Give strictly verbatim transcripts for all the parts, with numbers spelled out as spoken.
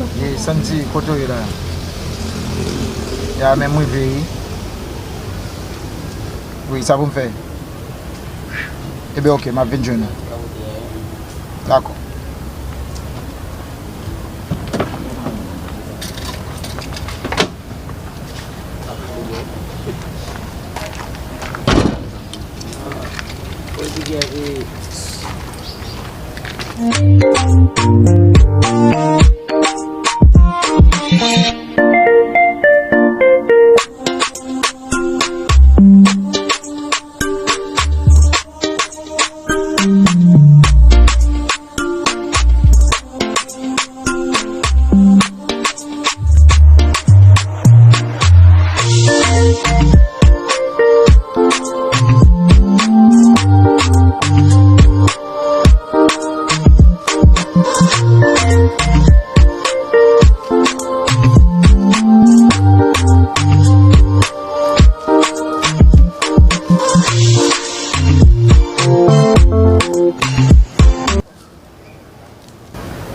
E Santi, kote w ye la? Ya, men m rive wi. Wi, sa pou m fè? Ebyen, oke, m ap vin jwenn ou. Dakò.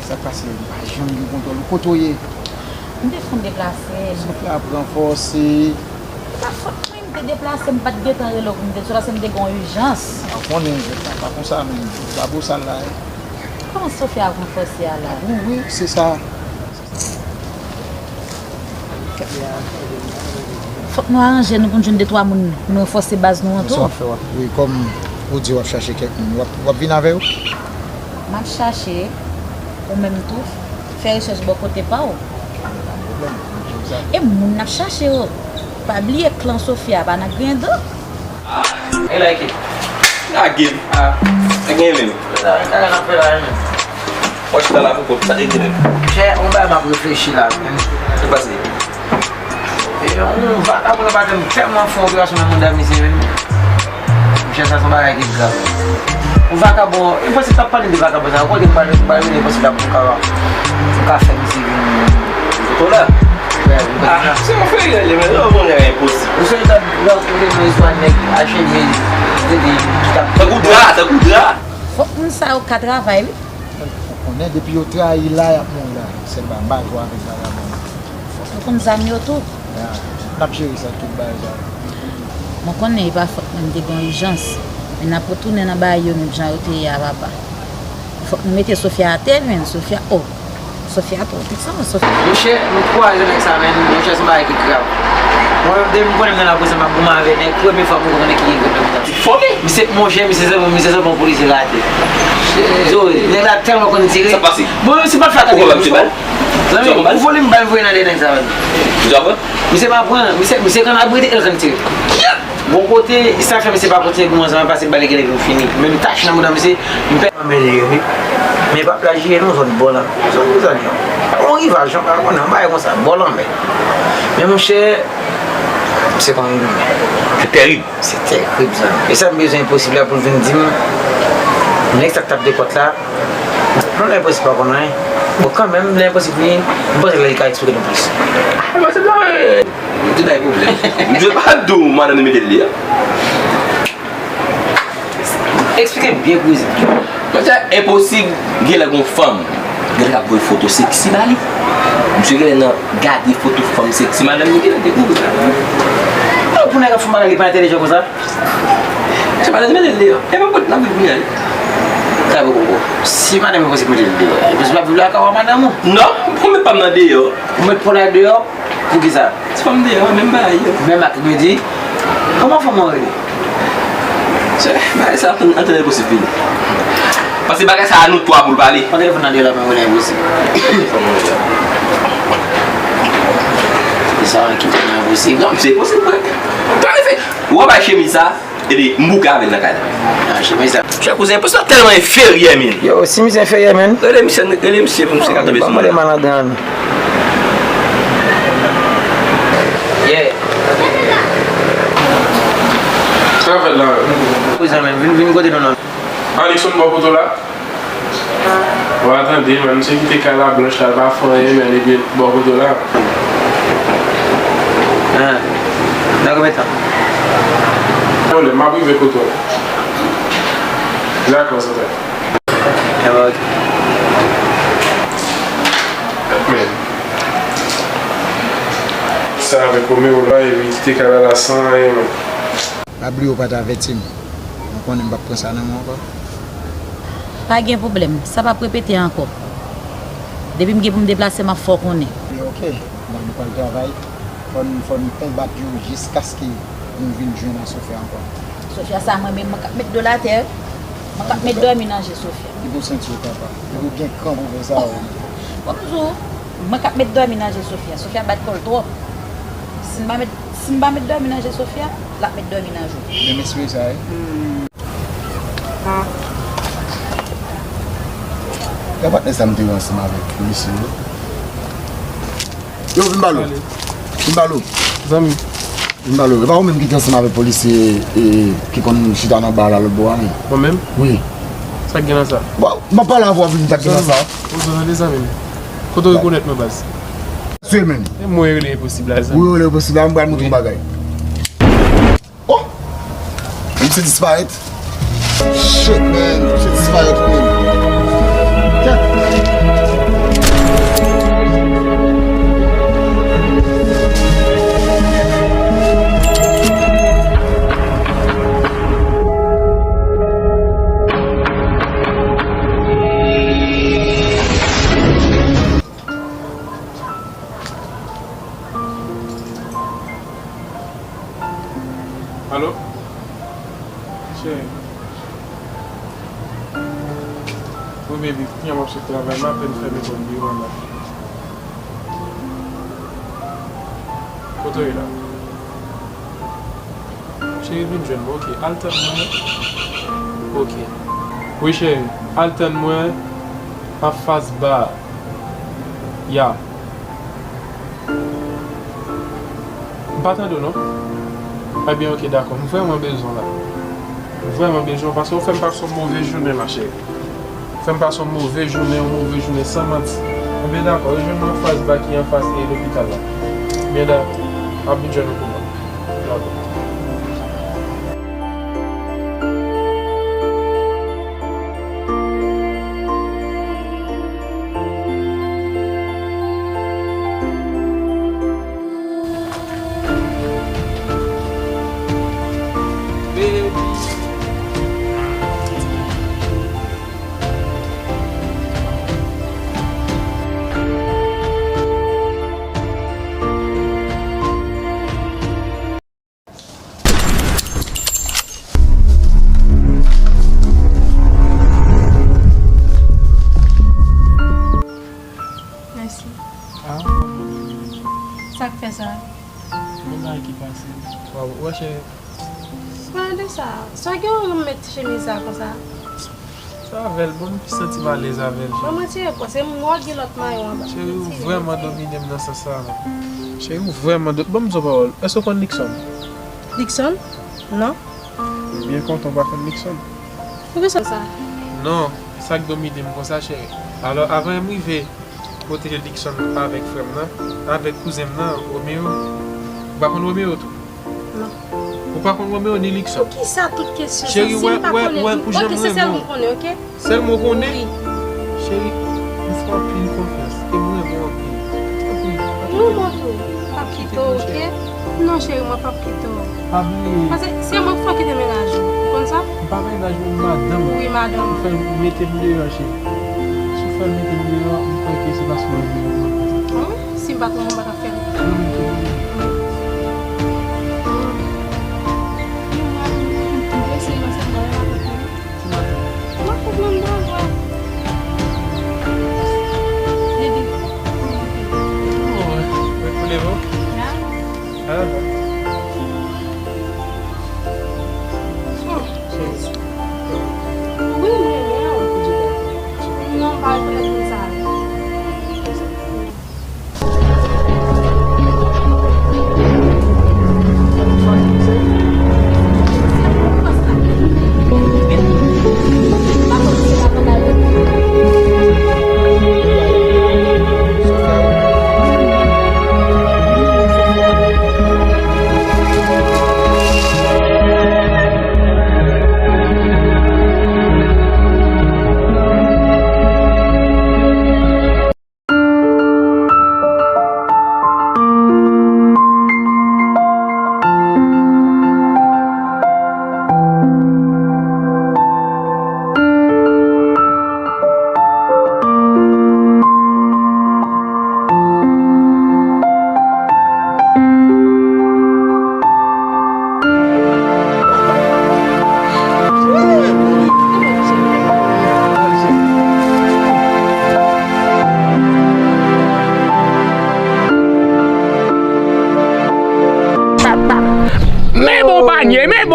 Sa k pase? M pa janm gen kontwòl ou. Kote w ye? M te fon deplase. Sofia pran fòse. Se pa fòt mwen, m te deplase, m pa t gentan rele w pou m te sou la, se m te gen yon ijans. A, konnen, jwèt la pa konsa menm. Babosal la, wi. Kòman Sofia pran fòse a la? Wi, wi, se sa. Fòk nou aranje nou pou n jwenn de twa moun pou nou ranfòse baz nou an tou. Sa w ap fè, w ap, wi, kòm ou di w ap chache kèk moun, w ap, w ap vin avè yo? M ap chache, ou menm tou, fè rechèch bò kote pa w. Pa pwoblèm, m ap fè sa. E moun n ap chache yo, pa bliye klan Sofia pa nan griyen dan. Ah, e like it. Lage m. Ah. Sa genyen menm? Sa, sa n ap fè la menm. Mwen chita la pou kont, sa te di menm. Chè, yon bagay m ap reflechi la menm. Sa pase? E yon vakabon nan batèm tèlman fè operasyon nan manda misye menm. Monchè, sa se yon bagay ki grav. Yon vakabon, enposib t ap pale de vakabon sa, ou konnen m pale, m pale de enposib la pou m ka, pou m ka fè misye vin. Kote w la? Wè, ou konnen la. Ah, se yon fè rele, men, non, konnen enposib. Ou sonje lòt, lòt kote nan istwa nèg H M V, te di, ki t ap. Tankou dra, tankou dra. Fòk moun sa yo ka travay, wi. Ou konnen, depi yo trayi la, y ap mouri la. Sèlman, m pa jwe avèk vakabon. Fòk yo konn zam yo tou. Ya, n ap jere sa, tout bagay sa. Mwen konnen e pa fòt mwen, m te gen yon ijans. Men n ap retounen nan bagay yo menm jan yo te ye a, papa. Fòk nou mete Sofia atè, men Sofia, oh. Sofia twò pisan, Sofia. Monchè, m kwaze nèg sa, men, monchè, se yon bagay ki grav. Mwen menm, depi m konnen m nan lapolis, m ap goumen avè nèg, premye fwa m konnen ki gen grenn nan mitan. Fòme? Misye, monchè, misye se bon, misye se bon polisye rate. Zoe, nèg la tèlman konn tire. Sa pase? Bon, se pa fè atake. Ou konn misye bal? Zanmi, ou vole m bal voye nan de nèg sa, men. Misye pa pran, misye, misye konn abrite, el konn tire. Bon kote, sa fè misye pa kontinye goumen ansanm, pase bal li genlè vin fini. Menm tach nan mouda misye, m pè. Anmède yo, wi. Men pa plajye non, zòn bò la. Zòn kote sa li ye? Yon rivaj, yon pa konnen, yon bagay konsa, bò lanmè. Men monchè, misye konn goumen. Se tèrib. Se tèrib, sa. E sa m bezwen enposib la pou l vin di m, nèg sa k t ap dekòt la, non, lè enposib pa konn anyen. Bon, kanmenm, lè enposib vini, m panse lè li ka eksplike nou plis. Ah, enposib la, eh, m te bay pwoblèm. M te pa di w madanm li mete l li a. Eksplike m byen, kouzin. Monchè, enposib, genlè gon fanm, genlè k ap voye foto seksi ba li. Misye genlè nan gade foto fanm seksi madanm li, genlè dekouvri sa. Non, pou nèg ap fè bagay, li pa entèlijan konsa. Se madanm li mete l deyò. E mwen kot n ap viv kounye a, wi. Sa poko bon. Si madanm li posib mete l deyò, e plis w ap viv lakay ou a madanm ou. Non, pou met pa m nan deyò. Ou met pa w la deyò? Poukisa? Ti fanm deyò, menm bagay yo. Menm ak midi. Kòman fanm an rele? Se bagay sa, ann, ann tann enposib vini. Paske bagay sa a nou twa pou l pale. Pran telefòn nan deyò la, men rele enposib. Fanm an rele. E sa, ann kite nou enposib. Non, se enposib, vre. Anfè, ou wè bay chemiz sa? Epi m bouke avè l nan kay la. Ah, chemiz la. Chè kouzen, pou sa tèlman enferyè, men. Yo, si misye enferyè, men. Rele misye, rele misye pou misye ka tonbe sou mwen. Ban m rele malandran. Yeah. Sa k ap fèt la menm? Kouzen, men, vin, vin kote nou non. Ann, Nixon bò kote w la. Wa tande, man, misye kite kay la blanch la, l pa fè anyen, men li byen bò kote w la. Ah, nan konbyen tan? Pwoblèm, m ap rive kote w. Dakò, sensè. Ebyen, ok. Men, Romeo la, epi kite kay la la san anyen menm. Pa bliye w pa t avèti m. Mwen konnen m p ap pran sa nan men w ankò. Pa gen pwoblèm, sa p ap repete ankò. Depi m gen pou m deplase, m ap fè w konnen. Ok, bon, nou pral travay. Fò n, fò n konbat yo jiskaske nou vin jwenn a Sofia ankò. Sofia sa mwen menm, mwen k ap met do l atè. Mwen k ap met dòmi nan je Sofia. Depi w santi w kapab. Depi w gen kran pou w fè sa, w. Bon, m di w, mwen k ap met dòmi nan je Sofia. Sofia bat kò l twòp. Si m pa met, si m pa met dòmi nan je Sofia, l ap met dòmi nan je w. Menm espri sa, wi. Hmm. Gad patnè sa m te wè ansanm avèk polisye yo. Yo, vin ba l. Vin ba l. Zanmi. Vin ba l. E pa ou menm ki te ansanm avèk polisye e, ki konn chita nan ba la lòt bò a, men? Mwen menm? Wi. Sa k gen nan sa? Bon, m ap pale avè w, vin sa k gen nan sa. Zanmi. Ou zanmi, zanmi. Kote w rekonèt mwen, baz? Se menm. E mwen rele enposib la, zanmi. Ou rele enposib la, m pral montre w yon bagay. Oh! Misye disparèt. Shit, man. Misye disparèt, man. Alo? Cheri. Wi, baby, kounye a m ap sot travay, m apèn fèmen pòt biwo a la. Kote w ye la? Cheri, vin jwenn mwen, ok. Al tann mwen. Ok. Wi, cheri, al tann mwen anfas ba a. Ya. M pa tande w non. Ebyen, ok, dakò. M vrèman bezwen w la. M vrèman bezwen w paske w fè m pase yon move jounen, ma chérie. Ou fè m pase yon move jounen, yon move jounen san manti. Ebyen, dakò. Rejwenn mwen anfas ba ki anfas e lopital la. Ebyen, dakò. M ap vin jwenn ou pou mwen. Dakò. Mèsi. Ah. Sa k fè sa? Yon bagay ki pase. Waw, wè cheri. Pale de sa. Sa gen ou renmen met chemiz sa konsa? Sa avè l, bon, m pi santi m alèz avè l, cheri. Ban m retire kò, se m wè gen lòt mayo anba. Cheri, ou vrèman domine m nan sans sa, non. Cheri, ou vrèman do-, ban m di w pawòl. Èske w konn Luckson? Luckson? Non. M byen kontan w pa konn Luckson. Poukisa sa? Non, sa k domine m konsa, cheri. Alò, avan m rive kote Luckson avèk frè m nan, avèk kouzen m nan, Romeo. Ou pa konn Romeo tou? Non. Ou pa konn Romeo ni Luckson? Poukisa tout kesyon sa? Cheri, si m pa konnen, ok, se sèl ou m konnen, ok? Sèlman w konnen? Wi. Cheri, m fè w anpil konfyans. E m renmen w anpil. Anpil. Non, Moto, m p ap kite w, ok? Non, cheri, mwen p ap kite w. Pa bliye. Paske se mwen k fè w kite mennaj ou. Ou konn sa? M pa mennaj ou, m madanm ou. Wi, madanm. Ou fè l mete m deyò, cheri. Si w fè l mete m deyò, m kwè ke se paske w renmen m. Wi, si m pa t renmen w, m pa t ap fè l. Non, m te renmen. Wi. Wi, mwen, m prese, mwen, se mwen, mwen, mwen. Mwen konprann bagay. Dede, kòman w te? Oh, mwen koule bon. Ah. Ah. Oh, wi, mwen renmen w. Non, m pa rekonèt moun sa a.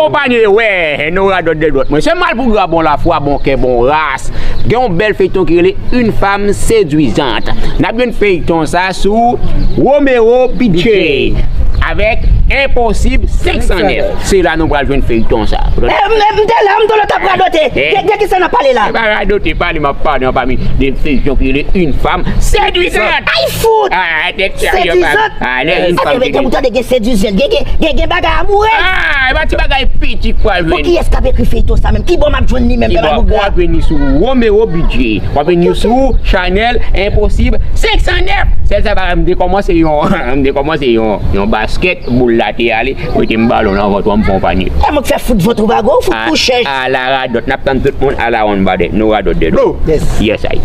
Konpanye, wè, nou radòt de dwòt mwen. Se malpougra, bon lafwa, bon kè, bon ras. Gen yon bèl feyton ki rele Une femme séduisante. N ap jwenn feyton sa sou Romero Bidjè avèk Enposib senk san nèf. Se la nou pral jwenn feyton sa. M te la, m te la, t ap radote. De kisa n ap pale la? E pa radote, pale, m ap pale anpami de feyton ki rele Une femme séduisante. Ay fout! Séduisante? Ane, une femme séduisante. Gen bagay amourèz. Ah, e pa ti bagay piti k pral jwenn. Pou kiyès k ap ekri feyton sa menm? Ki bò m ap jwenn li menm, pè Malpougra? W ap jwenn li sou Romero Bidjè. W ap jwenn li sou chanèl Enposib senk san nèf. Sèl sa bagay, m te kòmanse yon, m te kòmanse yon, yon baskèt, boul la te ale, mete m balon nan vant ou an, m fè yon panye. E mwen k fè fout vant ou bago, fout kouchèj. Ala radòt, n ap tann tout moun, ala on badèt, nou radòt de dlo. Yes, ay.